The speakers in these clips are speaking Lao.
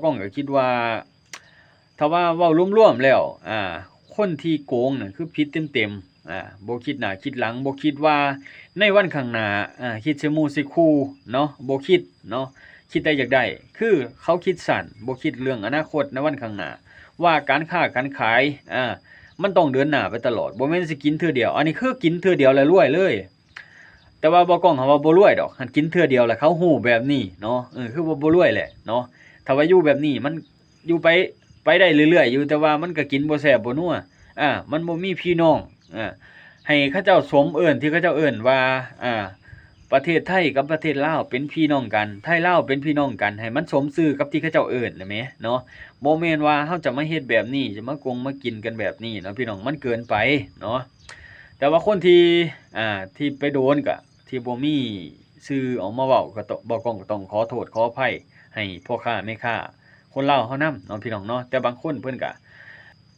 ກ້ອງກໍຄິດວ່າ ຖ້າວ່າເວົ້າລວມໆແລ້ວ ອ່າ ຄົນທີ່ໂກງນັ້ນຄືຜິດເຕັມໆ ອ່າ ບໍ່ຄິດໜ້າຄິດຫຼັງ ບໍ່ຄິດວ່າໃນວັນຂ້າງໜ້າ ອ່າ ຄິດໃສ່ໝູ່ໃສ່ຄູ່ເນາະ ບໍ່ຄິດເນາະ ຄິດແຕ່ຢາກໄດ້ ຄືເຂົາຄິດສັ້ນ ບໍ່ຄິດເລື່ອງອະນາຄົດໃນວັນຂ້າງໜ້າ ວ່າການຄ້າການຂາຍ ອ່າ ມັນຕ້ອງເດີນໜ້າໄປຕະຫຼອດ ບໍ່ແມ່ນຊິກິນເທື່ອດຽວ ອັນນີ້ຄືກິນເທື່ອດຽວແລ້ວລວຍເລີຍ. ແຕ່ວ່າບໍ່ກ້ອງເຂົາວ່າບໍ່ລວຍດອກ ຄັນກິນເທື່ອດຽວແລ້ວເຂົາຮູ້ແບບນີ້ເນາະ ເອີ ຄືວ່າບໍ່ລວຍແຫຼະເນາະ ຖ້າວ່າຢູ່ແບບນີ້ມັນຢູ່ໄປ ໄປໄດ້ເລື້ອຍໆຢູ່ ແຕ່ວ່າມັນກໍກິນບໍ່ແຊບບໍ່ນົວ ອ່າ ມັນບໍ່ມີພີ່ນ້ອງ ອ່າ ໃຫ້ເຂົາເຈົ້າສົມເອີ້ນທີ່ເຂົາເຈົ້າເອີ້ນວ່າ ອ່າ ປະເທດໄທກັບປະເທດລາວເປັນພີ່ນ້ອງກັນ ໄທລາວເປັນພີ່ນ້ອງກັນ ໃຫ້ມັນສົມຊື່ກັບທີ່ເຂົາເຈົ້າເອີ້ນນະແໝເນາະ ບໍ່ແມ່ນວ່າເຮົາຈະມາເຮັດແບບນີ້ ຈະມາກົງມາກິນກັນແບບນີ້ເນາະພີ່ນ້ອງ ມັນເກີນໄປເນາະ. ແຕ່ວ່າຄົນທີ່ ອ່າ ທີ່ໄປໂດນກະ ທີ່ບໍ່ມີຊື່ອອກມາເວົ້າ ກໍຕ້ອງ ບ່າວກ້ອງກໍຕ້ອງຂໍໂທດຂໍອະໄພໃຫ້ພໍ່ຄ້າແມ່ຄ້າຄົນລາວເຮົານຳເນາະພີ່ນ້ອງເນາະ. ແຕ່ບາງຄົນເພິ່ນກະ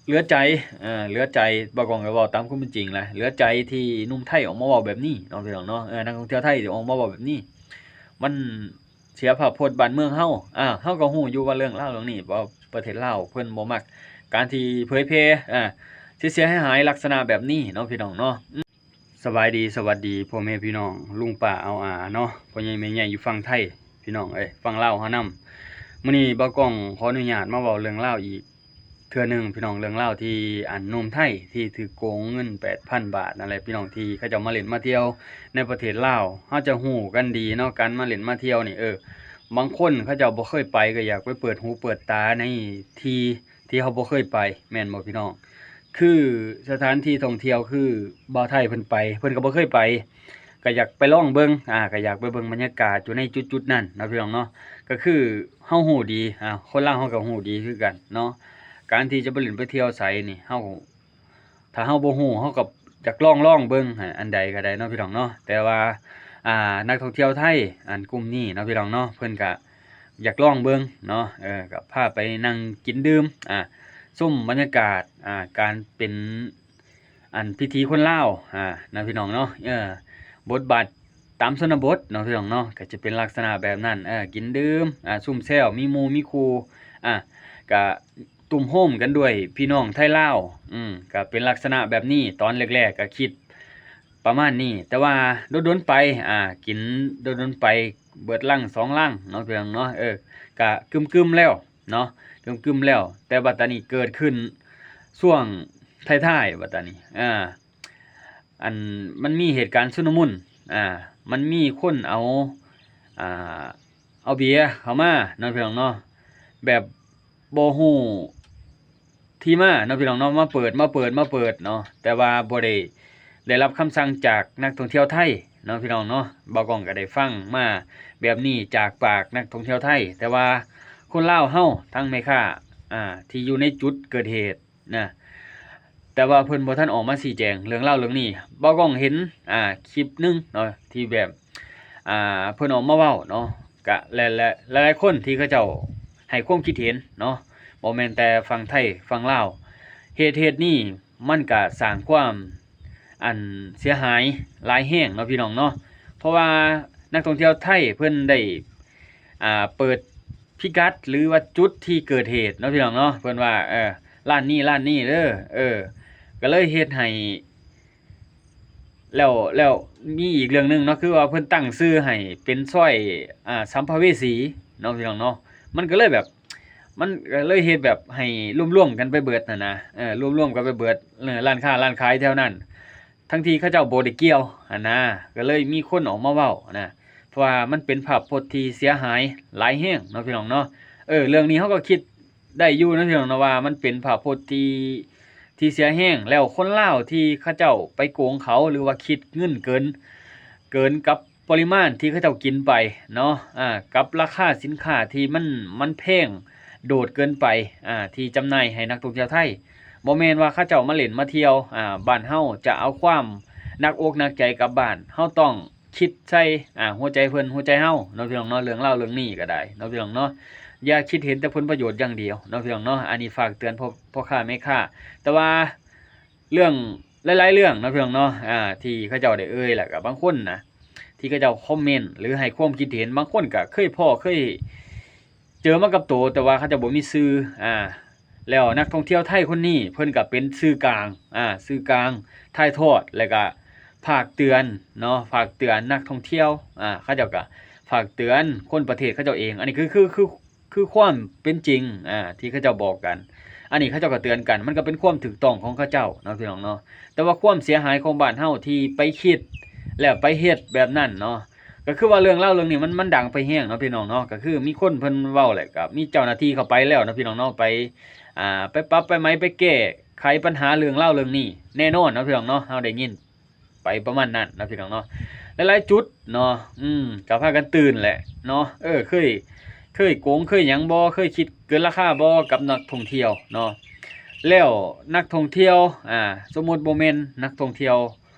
ເຫຼືອໃຈ ເອີ ເຫຼືອໃຈ ບ່າວກ້ອງກໍເວົ້າຕາມຄວາມເປັນຈິງແຫຼະ ເຫຼືອໃຈທີ່ໜຸ່ມໄທອອກມາເວົ້າແບບນີ້ເນາະພີ່ນ້ອງເນາະ ເອີ ນັກທ່ອງທ່ຽວໄທທີ່ອອກມາເວົ້າແບບນີ້ ມັນເສຍພາບພົດບ້ານເມືອງເຮົາ ອ່າ ເຮົາກໍຮູ້ຢູ່ວ່າເລື່ອງລາວເລື່ອງນີ້ ວ່າປະເທດລາວເພິ່ນບໍ່ມັກການທີ່ເຜີຍແຜ່ ອ່າ ເສຍໆຫາຍໆລັກສະນະແບບນີ້ເນາະພີ່ນ້ອງເນາະ. ສະບາຍດີ ສະຫວັດດີພໍ່ແມ່ພີ່ນ້ອງ ລຸງປ້າອາວອາເນາະ ພໍ່ໃຫຍ່ແມ່ໃຫຍ່ຢູ່ຝັ່ງໄທ ພີ່ນ້ອງເອີຍ ຝັ່ງລາວເຮົານຳ. ມື້ນີ້ບ່າວກ້ອງຂໍອະນຸຍາດມາເວົ້າເລື່ອງລາວອີກເທື່ອໜຶ່ງ ພີ່ນ້ອງ ເລື່ອງລາວທີ່ ອັນ ໜຸ່ມໄທທີ່ຖືກໂກງເງິນແປດພັນບາດນັ້ນແຫຼະ ພີ່ນ້ອງ ທີ່ເຂົາເຈົ້າມາຫຼິ້ນມາທ່ຽວໃນປະເທດລາວ. ເຮົາຈະຮູ້ກັນດີເນາະ ການມາຫຼິ້ນມາທ່ຽວນີ້ ເອີ ບາງຄົນເຂົາເຈົ້າບໍ່ເຄີຍໄປ ກໍຢາກໄປເປີດຫູເປີດຕາໃນທີ່ ທີ່ເຮົາບໍ່ເຄີຍໄປ ແມ່ນບໍ່ພີ່ນ້ອງ? ຄືສະຖານທີ່ທ່ອງທ່ຽວ ຄືບ່າວໄທເພິ່ນໄປ ເພິ່ນກໍບໍ່ເຄີຍໄປ ກໍຢາກໄປລອງເບິ່ງ ອ່າ ກໍຢາກໄປເບິ່ງບັນຍາກາດຢູ່ໃນຈຸດໆນັ້ນເນາະພີ່ນ້ອງເນາະ. ກໍຄືເຮົາຮູ້ດີ ອ່າ ຄົນລາວເຮົາກໍຮູ້ດີຄືກັນເນາະ ການທີ່ຈະໄປຫຼິ້ນໄປທ່ຽວໃສນີ້ ເຮົາ ຖ້າເຮົາບໍ່ຮູ້ ເຮົາກໍຢາກລອງ ລອງເບິ່ງ ອັນໃດກໍໄດ້ເນາະພີ່ນ້ອງເນາະ. ແຕ່ວ່າ ອ່າ ນັກທ່ອງທ່ຽວໄທ ອັນ ກຸ່ມນີ້ເນາະພີ່ນ້ອງເນາະ ເພິ່ນກໍ ຢາກລອງເບິ່ງເນາະ ເອີ ກໍພາໄປນັ່ງກິນດື່ມ ອ່າ ຊົມບັນຍາກາດ ອ່າ ການເປັນ ອັນ ວິຖີຄົນລາວ ອ່າ ນະພີ່ນ້ອງເນາະ ເອີ ບົດບາດຕາມຊົນນະບົດເນາະພີ່ນ້ອງເນາະ ກໍຈະເປັນລັກສະນະແບບນັ້ນ ເອີ ກິນດື່ມ ອ່າ ຊຸມແຊວ ມີໝູ່ມີຄູ່ ອ່າ ກະ ຕຸ້ມໂຮມກັນດ້ວຍພີ່ນ້ອງໄທລາວ ອືມ ກະເປັນລັກສະນະແບບນີ້ ຕອນແລກໆກະຄິດປະມານນີ້ ແຕ່ວ່າດົນໆໄປ ອ່າ ກິນດົນໆໄປ ເບິດລັງສອງລັງເນາະ ພີ່ນ້ອງເນາະ ເອີ ກະກຶມໆແລ້ວເນາະ ກຶມໆແລ້ວ ແຕ່ບັດຕານີ້ເກີດຂຶ້ນຊ່ວງທ້າຍໆ ບັດຕານີ້ ອ່າ ອັນ ມັນມີເຫດການຊຸນລະມຸນ ອ່າ ມັນມີຄົນເອົາ ອ່າ ເອົາເບຍເຂົ້າມາເນາະ ພີ່ນ້ອງເນາະ ແບບບໍ່ຮູ້ທີ່ມາເນາະ ພີ່ນ້ອງເນາະ ມາເປີດ ມາເປີດ ມາເປີດເນາະ ແຕ່ວ່າບໍ່ໄດ້ ໄດ້ຮັບຄຳສັ່ງຈາກນັກທ່ອງທ່ຽວໄທເນາະ ພີ່ນ້ອງເນາະ ບ່າວກ້ອງກໍໄດ້ຟັງມາແບບນີ້ຈາກປາກນັກທ່ອງທ່ຽວໄທ ແຕ່ວ່າຄົນລາວເຮົາ ທັງແມ່ຄ້າ ອ່າ ທີ່ຢູ່ໃນຈຸດເກີດເຫດ ນະ ແຕ່ວ່າເພິ່ນບໍ່ທັນອອກມາຊີ້ແຈງເລື່ອງລາວເລື່ອງນີ້. ບ່າວກ້ອງເຫັນ ອ່າ ຄລິບໜຶ່ງເນາະ ທີ່ແບບ ອ່າ ເພິ່ນອອກມາເວົ້າເນາະ ກະ ແລະ ແລະ ຫຼາຍໆຄົນທີ່ເຂົາເຈົ້າໃຫ້ຄວາມຄິດເຫັນເນາະ ບໍ່ແມ່ນແຕ່ຝັ່ງໄທຝັ່ງລາວ ເຫດ ເຫດນີ້ມັນກະສ້າງຄວາມ ອັນ ເສຍຫາຍຫຼາຍແຮງເນາະ ພີ່ນ້ອງເນາະ ເພາະວ່ານັກທ່ອງທ່ຽວໄທເພິ່ນໄດ້ ອ່າ ເປີດພິກັດ ຫຼືວ່າຈຸດທີ່ເກີດເຫດເນາະ ພີ່ນ້ອງເນາະ ເພິ່ນວ່າ ເອີ ຮ້ານນີ້ ຮ້ານນີ້ເດີ ເອີ ກໍເລີຍເຮັດໃຫ້ ແລ້ວ ແລ້ວມີອີກເລື່ອງໜຶ່ງເນາະ ຄືວ່າເພິ່ນຕັ້ງຊື່ໃຫ້ເປັນຊອຍ ອ່າ ສຳພະເວສີເນາະ ພີ່ນ້ອງເນາະ ມັນກໍເລີຍແບບ ມັນກໍເລີຍເຮັດແບບໃຫ້ລວມໆກັນໄປເບິດຫັ້ນນະ ເອີ ລວມໆກັນໄປເບິດ ເອີ ຮ້ານຄ້າຮ້ານຂາຍແຖວນັ້ນ ທັງທີ່ເຂົາເຈົ້າບໍ່ໄດ້ກ່ຽວຫັ້ນນະ ກໍເລີຍມີຄົນອອກມາເວົ້ານະ ເພາະວ່າມັນເປັນພາບພົດທີ່ເສຍຫາຍຫຼາຍແຮງເນາະ ພີ່ນ້ອງເນາະ ເອີ ເລື່ອງນີ້ເຮົາກໍຄິດໄດ້ຢູ່ເນາະ ພີ່ນ້ອງເນາະ ວ່າມັນເປັນພາບພົດທີ່ ທີ່ເສຍແຮງ ແລ້ວຄົນລາວທີ່ເຂົາເຈົ້າໄປໂກງເຂົາ ຫຼືວ່າຄິດເງິນເກີນ ເກີນກັບປະລິມານທີ່ເຂົາເຈົ້າກິນໄປເນາະ ອ່າ ກັບລາຄາສິນຄ້າທີ່ມັນ ມັນແພງໂດດເກີນໄປ ອ່າ ທີ່ຈຳໜ່າຍໃຫ້ນັກທ່ອງທ່ຽວໄທ ບໍ່ແມ່ນວ່າເຂົາເຈົ້າມາຫຼິ້ນມາທ່ຽວ ອ່າ ບ້ານເຮົາຈະເອົາຄວາມໜັກອົກໜັກໃຈກັບບ້ານ ເຮົາຕ້ອງ ຄິດໃສ່ ອ່າ ຫົວໃຈເພິ່ນ ຫົວໃຈເຮົາເນາະ ພີ່ນ້ອງເນາະ ເລື່ອງລາວເລື່ອງນີ້ກໍໄດ້ເນາະ ພີ່ນ້ອງເນາະ ຢ່າຄິດເຫັນແຕ່ຜົນປະໂຫຍດຢ່າງດຽວເນາະ ພີ່ນ້ອງເນາະ ອັນນີ້ຝາກເຕືອນພໍ່ ພໍ່ຄ້າແມ່ຄ້າ ແຕ່ວ່າເລື່ອງ ຫຼາຍໆເລື່ອງເນາະ ພີ່ນ້ອງເນາະ ອ່າ ທີ່ເຂົາເຈົ້າໄດ້ເອີ່ຍ ແລ້ວກໍບາງຄົນນະ ທີ່ເຂົາເຈົ້າຄອມເມັນ ຫຼື ໃຫ້ຄວາມຄິດເຫັນ ບາງຄົນກໍເຄີຍພໍ້ເຄີຍ ເຈີມາກັບໂຕ ແຕ່ວ່າເຂົາເຈົ້າບໍ່ມີຊື່ ອາ ແລ້ວນັກທ່ອງທ່ຽວໄທຄົນນີ້ ເພິ່ນກໍເປັນສື່ກາງ ອາ ສື່ກາງຖ່າຍທອດ ແລ້ວກໍຝາກເຕືອນເນາະ ຝາກເຕືອນນັກທ່ອງທ່ຽວ ອາ ເຂົາເຈົ້າກໍຝາກເຕືອນຄົນປະເທດເຂົາເຈົ້າເອງ. ອັນນີ້ຄື ຄື ຄື ຄືຄວາມເປັນຈິງ ອາ ທີ່ເຂົາເຈົ້າບອກກັນ. ອັນນີ້ເຂົາເຈົ້າກໍເຕືອນກັນ ມັນກໍເປັນຄວາມຖືກຕ້ອງຂອງເຂົາເຈົ້າເນາະ ພີ່ນ້ອງເນາະ. ແຕ່ວ່າຄວາມເສຍຫາຍຂອງບ້ານເຮົາທີ່ໄປຄິດ ແລ້ວໄປເຮັດແບບນັ້ນເນາະ ກໍຄືວ່າເລື່ອງລາວເລື່ອງນີ້ມັນ ມັນດັງໄປແຮງເນາະ ພີ່ນ້ອງເນາະ. ກໍຄືມີຄົນເພິ່ນເວົ້າ ແລ້ວກໍມີເຈົ້າໜ້າທີ່ເຂົ້າໄປແລ້ວເນາະ ພີ່ນ້ອງເນາະ ໄປ ອາ ໄປປັບໄປໃໝໄປແກ້ໄຂບັນຫາເລື່ອງລາວເລື່ອງນີ້ແນ່ນອນເນາະ ພີ່ນ້ອງເນາະ. ເຮົາໄດ້ຍິນ ໄປປະມານນັ້ນເນາະ ພີ່ນ້ອງເນາະ. ຫຼາຍໆຈຸດເນາະ ອືມ ກໍພາກັນຕື່ນແຫຼະເນາະ. ເອີ ເຄີຍ ເຄີຍໂກງເຄີຍຫຍັງບໍ່? ເຄີຍຄິດເກີນລາຄາບໍ່ກັບນັກທ່ອງທ່ຽວເນາະ? ແລ້ວນັກທ່ອງທ່ຽວ ອາ ສົມມຸດບໍ່ແມ່ນນັກທ່ອງທ່ຽວ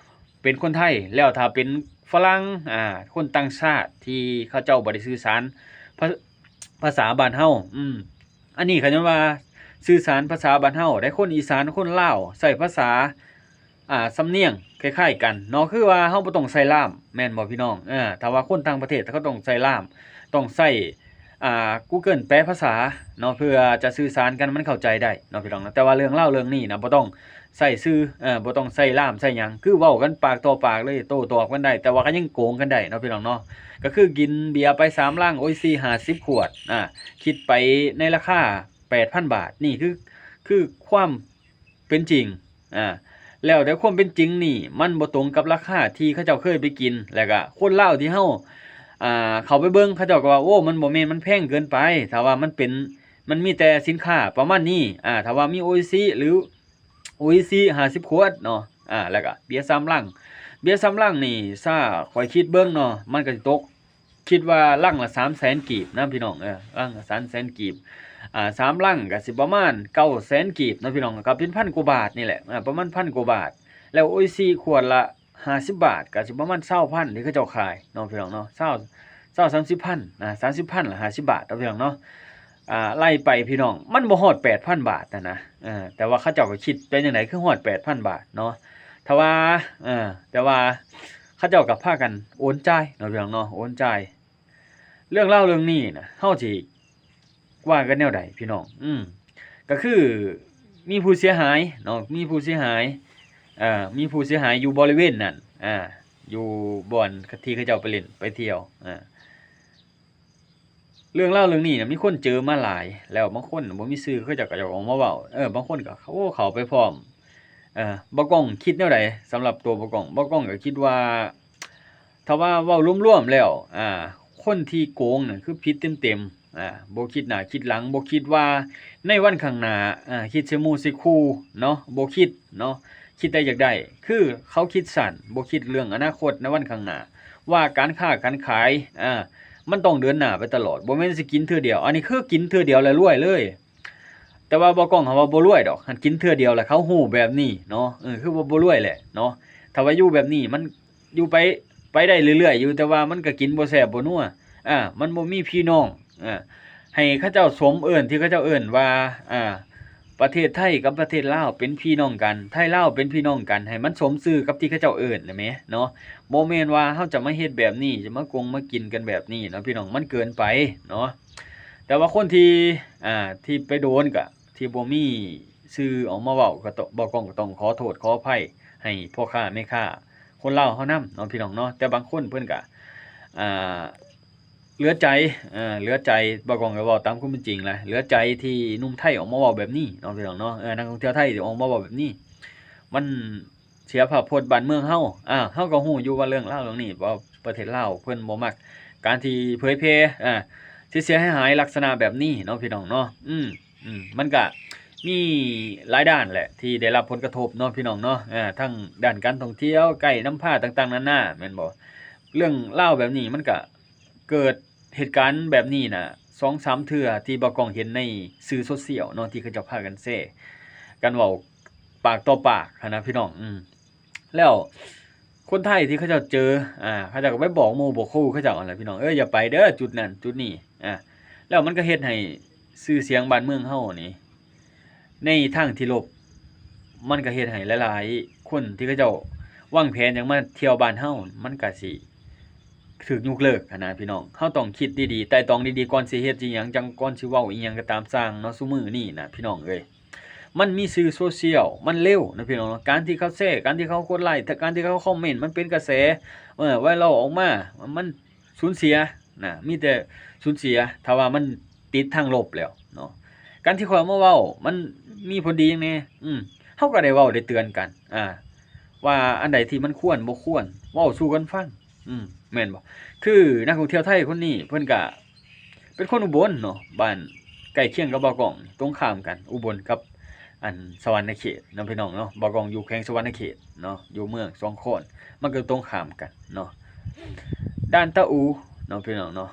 ເປັນຄົນໄທ ແລ້ວຖ້າເປັນຝຣັ່ງ ອາ ຄົນຕ່າງຊາດທີ່ເຂົາເຈົ້າບໍ່ໄດ້ສື່ສານພາ ພາສາບ້ານເຮົາ ອືມ ອັນນີ້ເຂົາເອີ້ນວ່າສື່ສານພາສາບ້ານເຮົາໄດ້. ຄົນອີສານ ຄົນລາວ ໃຊ້ພາສາ ອ່າ ສຳນຽງຄ້າຍໆກັນເນາະ ຄືວ່າເຮົາບໍ່ຕ້ອງໃຊ້ລ່າມ ແມ່ນບໍ່ພີ່ນ້ອງ? ເອີ ຖ້າວ່າຄົນຕ່າງປະເທດ ເຂົາຕ້ອງໃຊ້ລ່າມ ຕ້ອງໃຊ້ ອ່າ Google ແປພາສາເນາະ ເພື່ອຈະສື່ສານກັນ ມັນເຂົ້າໃຈໄດ້ເນາະ ພີ່ນ້ອງເນາະ. ແຕ່ວ່າເລື່ອງລາວເລື່ອງນີ້ນະ ບໍ່ຕ້ອງໃຊ້ສື່ ເອີ ບໍ່ຕ້ອງໃຊ້ລ່າມໃຊ້ຫຍັງ ຄືເວົ້າກັນປາກຕໍ່ປາກເລີຍ ໂຕ້ຕອບກັນໄດ້ ແຕ່ວ່າກໍຍັງໂກງກັນໄດ້ເນາະ ພີ່ນ້ອງເນາະ. ກໍຄືກິນເບຍໄປສາມລັງ ໂອອິຊີ ຫ້າສິບຂວດ ອ່າ ຄິດໄປໃນລາຄາແປດພັນບາດ. ນີ້ຄື ຄືຄວາມເປັນຈິງ ອ່າ ແລ້ວແຕ່ຄວາມເປັນຈິງນີ້ ມັນບໍ່ຕົງກັບລາຄາທີ່ເຂົາເຈົ້າເຄີຍໄປກິນ ແລ້ວກະຄົນລາວທີ່ເຮົາ ອ່າ ເຂົ້າໄປເບິ່ງ ເຂົາເຈົ້າກໍວ່າ ໂອ້ ມັນບໍ່ແມ່ນ ມັນແພງເກີນໄປ ຖ້າວ່າມັນເປັນ ມັນມີແຕ່ສິນຄ້າປະມານນີ້ ອ່າ ຖ້າວ່າມີໂອອິຊີ ຫຼື ໂອອິຊີ ຫ້າສິບຂວດເນາະ ອ່າ ແລ້ວກະເບຍສາມລັງ ເບຍສາມລັງນີ້ ຖ້າຂ້ອຍຄິດເບິ່ງເນາະ ມັນກໍຊິຕົກ ຄິດວ່າລັງລະສາມແສນກີບນະ ພີ່ນ້ອງ ເອີ ລັງລະສາມແສນກີບ ອ່າ ສາມລັງກໍຊິປະມານເກົ້າແສນກີບເນາະ ພີ່ນ້ອງ ກໍເປັນພັນກວ່າບາດນີ້ແຫຼະ ອ່າ ປະມານພັນກວ່າບາດ. ແລ້ວໂອອິຊີຂວດລະຫ້າສິບບາດ ກໍຊິປະມານຊາວພັນທີ່ເຂົາເຈົ້າຂາຍເນາະ ພີ່ນ້ອງເນາະ ຊາວ ຊາວ ສາມສິບພັນ ອ່າ ສາມສິບພັນລະຫ້າສິບບາດເນາະ ພີ່ນ້ອງເນາະ. ອ່າ ໄລ່ໄປ ພີ່ນ້ອງ ມັນບໍ່ຮອດແປດພັນບາດນະ ເອີ ແຕ່ວ່າເຂົາເຈົ້າກໍຄິດເປັນຈັ່ງໃດ ຄືຮອດແປດພັນບາດເນາະ ຖ້າວ່າ ເອີ ແຕ່ວ່າເຂົາເຈົ້າກໍພາກັນໂອນຈ່າຍເນາະ ພີ່ນ້ອງເນາະ ໂອນຈ່າຍ. ເລື່ອງລາວເລື່ອງນີ້ນະ ເຮົາຊິວ່າກັນແນວໃດ ພີ່ນ້ອງ? ອືມ ກໍຄືມີຜູ້ເສຍຫາຍເນາະ ມີຜູ້ເສຍຫາຍ ເອີ ມີຜູ້ເສຍຫາຍຢູ່ບໍລິເວນນັ້ນ ອ່າ ຢູ່ບ່ອນທີ່ເຂົາເຈົ້າໄປຫຼິ້ນໄປທ່ຽວ ອ່າ ເລື່ອງລາວເລື່ອງນີ້ນະ ມີຄົນເຈີມາຫຼາຍແລ້ວ ບາງຄົນບໍ່ມີຊື່ ເຂົາເຈົ້າກໍຢາກອອກມາເວົ້າ ເອີ ບາງຄົນກໍ ໂອ້ ເຂົ້າໄປພ້ອມ ເອີ ບ່າວກ້ອງຄິດແນວໃດ? ສຳລັບຕົວບ່າວກ້ອງ ບ່າວກ້ອງກໍຄິດວ່າ ຖ້າວ່າເວົ້າລວມໆແລ້ວ ອ່າ ຄົນທີ່ໂກງນັ້ນຄືຜິດເຕັມໆ ອ່າ ບໍ່ຄິດໜ້າຄິດຫຼັງ ບໍ່ຄິດວ່າໃນວັນຂ້າງໜ້າ ອ່າ ຄິດໃສ່ໝູ່ໃສ່ຄູ່ເນາະ ບໍ່ຄິດເນາະ ຄິດແຕ່ຢາກໄດ້ ຄືເຂົາຄິດສັ້ນ ບໍ່ຄິດເລື່ອງອະນາຄົດໃນວັນຂ້າງໜ້າ ວ່າການຄ້າການຂາຍ ອ່າ ມັນຕ້ອງເດີນໜ້າໄປຕະຫຼອດ ບໍ່ແມ່ນຊິກິນເທື່ອດຽວ ອັນນີ້ຄືກິນເທື່ອດຽວແລ້ວລວຍເລີຍ. ແຕ່ວ່າບ່າວກ້ອງເຂົາວ່າບໍ່ລວຍດອກ ຄັນກິນເທື່ອດຽວແລ້ວເຂົາຮູ້ແບບນີ້ເນາະ ເອີ ຄືວ່າບໍ່ລວຍແຫຼະເນາະ. ຖ້າວ່າຢູ່ແບບນີ້ມັນຢູ່ໄປ ໄປໄດ້ເລື້ອຍໆຢູ່ ແຕ່ວ່າມັນກໍກິນບໍ່ແຊບບໍ່ນົວ ອາ ມັນບໍ່ມີພີ່ນ້ອງ ອາ ໃຫ້ເຂົາເຈົ້າສົມເອີ້ນ ທີ່ເຂົາເຈົ້າເອີ້ນວ່າ ອາ ປະເທດໄທກັບປະເທດລາວເປັນພີ່ນ້ອງກັນ ໄທລາວເປັນພີ່ນ້ອງກັນ ໃຫ້ມັນສົມຊື່ກັບທີ່ເຂົາເຈົ້າເອີ້ນນະແໝເນາະ. ບໍ່ແມ່ນວ່າເຮົາຈະມາເຮັດແບບນີ້ ຈະມາກົງມາກິນກັນແບບນີ້ເນາະ ພີ່ນ້ອງ ມັນເກີນໄປເນາະ. ແຕ່ວ່າຄົນທີ່ ອ່າ ທີ່ໄປໂດນກະ ທີ່ບໍ່ມີຊື່ອອກມາເວົ້າ ກໍຕ້ອງ ບ່າວກ້ອງກໍຕ້ອງຂໍໂທດຂໍອະໄພໃຫ້ພໍ່ຄ້າແມ່ຄ້າຄົນລາວເຮົານຳເນາະ ພີ່ນ້ອງເນາະ. ແຕ່ບາງຄົນເພິ່ນກະ ອ່າ ເຫຼືອໃຈ ເອີ ເຫຼືອໃຈ ບ່າວກ້ອງກໍເວົ້າຕາມຄວາມເປັນຈິງແຫຼະ ເຫຼືອໃຈທີ່ໜຸ່ມໄທອອກມາເວົ້າແບບນີ້ເນາະ ພີ່ນ້ອງເນາະ. ເອີ ນັກທ່ອງທ່ຽວໄທທີ່ອອກມາເວົ້າແບບນີ້ ມັນ ເສຍພາບພົດບ້ານເມືອງເຮົາ. ອາ ເຮົາກໍຮູ້ຢູ່ວ່າເລື່ອງລາວເລື່ອງນີ້ ເພາະປະເທດລາວເພິ່ນບໍ່ມັກການທີ່ເຜີຍແຜ່ ອາ ເສຍຫາຍໆລັກສະນະແບບນີ້ເນາະ ພີ່ນ້ອງເນາະ. ອືມ ອືມ ມັນກະມີຫຼາຍດ້ານແຫຼະທີ່ໄດ້ຮັບຜົນກະທົບເນາະ ພີ່ນ້ອງເນາະ. ອາ ທັງດ້ານການທ່ອງທ່ຽວ ໄກນຳພາຕ່າງໆນານາ ແມ່ນບໍ່? ເລື່ອງລາວແບບນີ້ມັນກະ ເກີດເຫດການແບບນີ້ນະ ສອງສາມເທື່ອ ທີ່ບ່າວກ້ອງເຫັນໃນສື່ໂຊຊຽວເນາະ ທີ່ເຂົາເຈົ້າພາກັນແຊກັນເວົ້າປາກຕໍ່ປາກຫັ້ນນະ ພີ່ນ້ອງ. ອືມ ແລ້ວຄົນໄທທີ່ເຂົາເຈົ້າເຈີ ອາ ເຂົາເຈົ້າກໍໄປບອກໝູ່ບອກຄູ່ເຂົາເຈົ້າຫັ້ນແຫຼະ ພີ່ນ້ອງເອີຍ ຢ່າໄປເດີຈຸດນັ້ນຈຸດນີ້ ອາ ແລ້ວມັນກໍເຮັດໃຫ້ຊື່ສຽງບ້ານເມືອງເຮົານີ້ ໃນທາງທີ່ລົບ ມັນກໍເຮັດໃຫ້ຫຼາຍໆຄົນທີ່ເຂົາເຈົ້າວາງແຜນຢາກມາທ່ຽວບ້ານເຮົາ ມັນກໍຊິ ຖືກຍົກເລີກຫັ້ນນະພີ່ນ້ອງ. ເຮົາຕ້ອງຄິດດີໆ ໄຕ່ຕອງດີໆ ກ່ອນຊິເຮັດຊິຫຍັງ ຈັ່ງ ກ່ອນຊິເວົ້າອີ່ຫຍັງກໍຕາມຊ່າງເນາະ. ຊຸມື້ນີ້ນະພີ່ນ້ອງເອີຍ ມັນມີສື່ໂຊຊຽວ ມັນເລັວນະພີ່ນ້ອງເນາະ. ການທີ່ເຂົາແຊ ການທີ່ເຂົາກົດໄລ ການທີ່ເຂົາຄອມເມັນ ມັນເປັນກະແສ ເອີ ໄວຣັລອອກມາ ມັນສູນເສຍນະ ມີແຕ່ສູນເສຍ ຖ້າວ່າມັນຕິດທາງລົບແລ້ວເນາະ. ການທີ່ຂ້ອຍເອົາມາເວົ້າ ມັນມີຜົນດີຫຍັງແດ່? ອືມ ເຮົາກໍໄດ້ເວົ້າໄດ້ເຕືອນກັນ ອ່າ ວ່າອັນໃດທີ່ມັນຄວນບໍ່ຄວນ ເວົ້າສູ່ກັນຟັງ ອືມ ແມ່ນບໍ່? ຄືນັກທ່ອງທ່ຽວໄທຄົນນີ້ ເພິ່ນກະເປັນຄົນອຸບົນເນາະ ບ້ານໃກ້ຄຽງກັບບ່າວກ້ອງ ຕົງຂ້າມກັນ ອຸບົນກັບ ອັນ ສະຫວັນນະເຂດເນາະ ພີ່ນ້ອງເນາະ. ບ່າວກ້ອງຢູ່ແຂວງສະຫວັນນະເຂດເນາະ ຢູ່ເມືອງສອງຄອນ ມັນກໍຕົງຂ້າມກັນເນາະ ດ່ານຕາອູເນາະ ພີ່ນ້ອງເນາະ.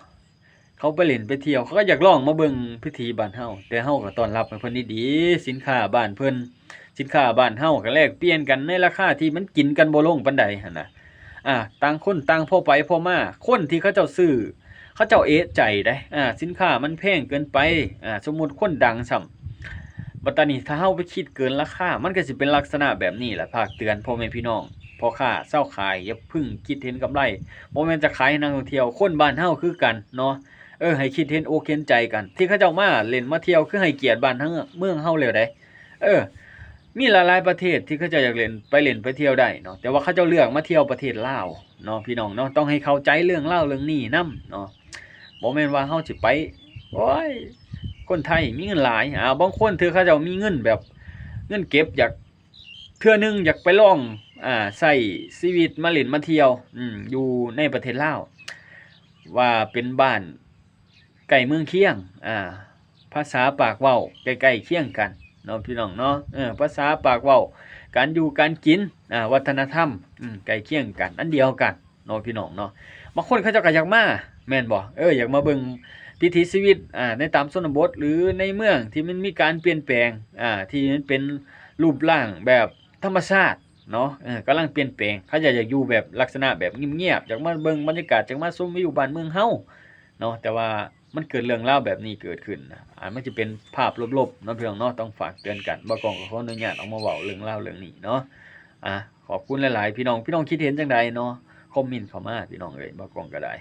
ເຂົາໄປຫຼິ້ນໄປທ່ຽວ ເຂົາກໍຢາກລອງມາເບິ່ງວິຖີບ້ານເຮົາ ແຕ່ເຮົາກໍຕ້ອນຮັບໃຫ້ເພິ່ນດີໆ. ສິນຄ້າບ້ານເພິ່ນ ສິນຄ້າບ້ານເຮົາກໍແລກປ່ຽນກັນໃນລາຄາທີ່ມັນກິນກັນບໍ່ລົງປານໃດຫັ້ນນະ. ອ່າ ຕ່າງຄົນຕ່າງພໍໄປພໍມາ ຄົນທີ່ເຂົາເຈົ້າຊື້ ເຂົາເຈົ້າເອະໃຈເດ້ ອ່າ ສິນຄ້າມັນແພງເກີນໄປ ອ່າ ສົມມຸດຄົນດັງຊ້ຳ. ບັດຕານີ້ຖ້າເຮົາໄປຄິດເກີນລາຄາ ມັນກໍຊິເປັນລັກສະນະແບບນີ້ແຫຼະ. ຝາກເຕືອນພໍ່ແມ່ພີ່ນ້ອງ ພໍ່ຄ້າຊາວຂາຍ ຢ່າເພິ່ງຄິດເຫັນກຳໄລ ບໍ່ແມ່ນຈະຂາຍໃຫ້ນັກທ່ອງທ່ຽວ ຄົນບ້ານເຮົາຄືກັນເນາະ. ເອີ ໃຫ້ຄິດເຫັນອົກເຫັນໃຈກັນ ທີ່ເຂົາເຈົ້າມາຫຼິ້ນມາທ່ຽວ ຄືໃຫ້ກຽດບ້ານເຮົາເມືອງເຮົາແລ້ວໃດ. ເອີ ມີຫຼາຍໆປະເທດທີ່ເຂົາເຈົ້າຢາກຫຼິ້ນ ໄປຫຼິ້ນໄປທ່ຽວໄດ້ເນາະ ແຕ່ວ່າເຂົາເຈົ້າເລືອກມາທ່ຽວປະເທດລາວເນາະ ພີ່ນ້ອງເນາະ. ຕ້ອງໃຫ້ເຂົ້າໃຈເລື່ອງລາວເລື່ອງນີ້ນຳເນາະ. ບໍ່ແມ່ນວ່າເຮົາຊິໄປ ໂອ້ຍ ຄົນໄທມີເງິນຫຼາຍ ອ່າ ບາງຄົນເທື່ອເຂົາເຈົ້າມີເງິນແບບ ເງິນເກັບ ຢາກ ເທື່ອໜຶ່ງຢາກໄປລອງ ອ່າ ໃຊ້ຊີວິດມາຫຼິ້ນມາທ່ຽວ ອືມ ຢູ່ໃນປະເທດລາວ ວ່າເປັນບ້ານໃກ້ເມືອງຄຽງ ອ່າ ພາສາປາກເວົ້າໃກ້ໆຄຽງກັນເນາະ ພີ່ນ້ອງເນາະ. ເອີ ພາສາປາກເວົ້າ ການຢູ່ການກິນ ອ່າ ວັດທະນະທຳ ອືມ ໃກ້ຄຽງກັນ ອັນດຽວກັນເນາະ ພີ່ນ້ອງເນາະ. ບາງຄົນເຂົາເຈົ້າກໍຢາກມາ ແມ່ນບໍ່? ເອີ ຢາກມາເບິ່ງວິຖີຊີວິດ ອ່າ ໃນຕາມຊົນນະບົດ ຫຼື ໃນເມືອງທີ່ມັນມີການປ່ຽນແປງ ອ່າ ທີ່ມັນເປັນຮູບຮ່າງແບບທຳມະຊາດເນາະ ເອີ ກຳລັງປ່ຽນແປງ. ເຂົາເຈົ້າຢາກຢູ່ແບບລັກສະນະແບບງຽບໆ ຢາກມາເບິ່ງບັນຍາກາດ ຢາກມາຊົມວິວບ້ານເມືອງເຮົາເນາະ. ແຕ່ວ່າມັນເກີດເລື່ອງລາວແບບນີ້ເກີດຂຶ້ນນະ ອ່າ ມັນຈະເປັນພາບລົບໆເນາະ ພີ່ນ້ອງເນາະ. ຕ້ອງຝາກເຕືອນກັນ ບ່າວກ້ອງກໍຂໍອະນຸຍາດອອກມາເວົ້າເລື່ອງລາວເລື່ອງນີ້ເນາະ. ອ່າ ຂອບຄຸນຫຼາຍໆ ພີ່ນ້ອງ ພີ່ນ້ອງຄິດເຫັນຈັ່ງໃດເນາະ? ຄອມເມັນເຂົ້າມາ ພີ່ນ້ອງເອີຍ ບ່າວກ້ອງກໍໄດ້.